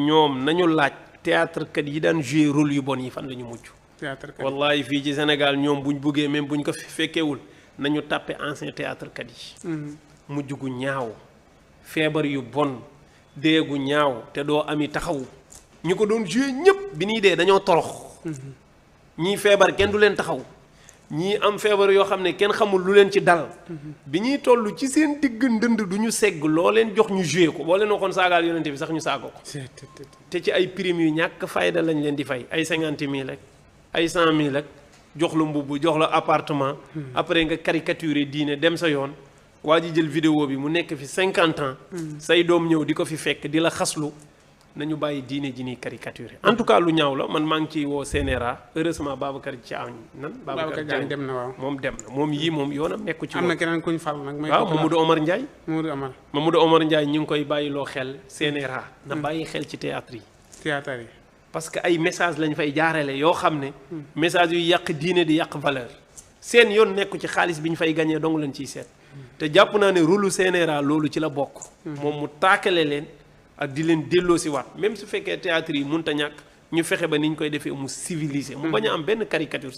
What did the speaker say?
ñoom nañu laaj théâtre kat yi daan jouer rôle yu bon yi fan la ñu mujj. théâtre kat wallahi fii ci Sénégal ñoom buñ buggee même buñ ko fekkewul nañu tàppe ancien théâtre kat yi. mujj gu ñaaw feebar yu bon dee gu ñaaw te doo ami taxawu ñu ko doon jouer ñëpp bi ñuy dee dañoo torox. ñii feebar kenn du leen taxaw ñii am feebar yoo xam ne kenn xamul lu leen ci dal. bi ñuy toll ci seen digg ndënd du ñu segg loo leen jox ñu jouer ko boo leen waxoon saagaal yonente bi sax ñu saago ko. te ci ay primes yu ñàkk fayda lañ leen di fay ay 50 000 ak ay 100 000 ak jox la mbubb jox la appartement. après nga caricaturer diine dem sa yoon. waa ji jël vidéo bi mu nekk fi 50 ans. say doom ñëw di ko fi fekk di la xaslu. nañu bàyyi diine ji nii caricaturé en tout cas lu ñaaw la man maa ngi ciy woo CNRA heureusement Babacar Diagne Babacar Diagne dem na waaw moom dem na moom yii moom yoonam nekku ci. am na keneen kuñ fal nag. waaw Mamadou Omar Ndiaye. Mamadou Omar Ndiaye ñu ngi koy bàyyiloo xel CNRA. na bàyyi xel ci théâtre yi. théâtre yi. parce que ay message lañ fay jaarale yoo xam ne. message yu yàq diine di yàq valeur. seen yoon nekku ci xaalis bi ñu fay gañee dong lañ ciy seet. te jàpp naa ne rôle CNRA loolu ci la bokk. moom mu taakale leen. ak di leen delloo si waat même su fekkee théâtre yi mënut a ñàkk ñu fexe ba ni ñu koy defee mu civilisé. mu bañ a am benn caricature.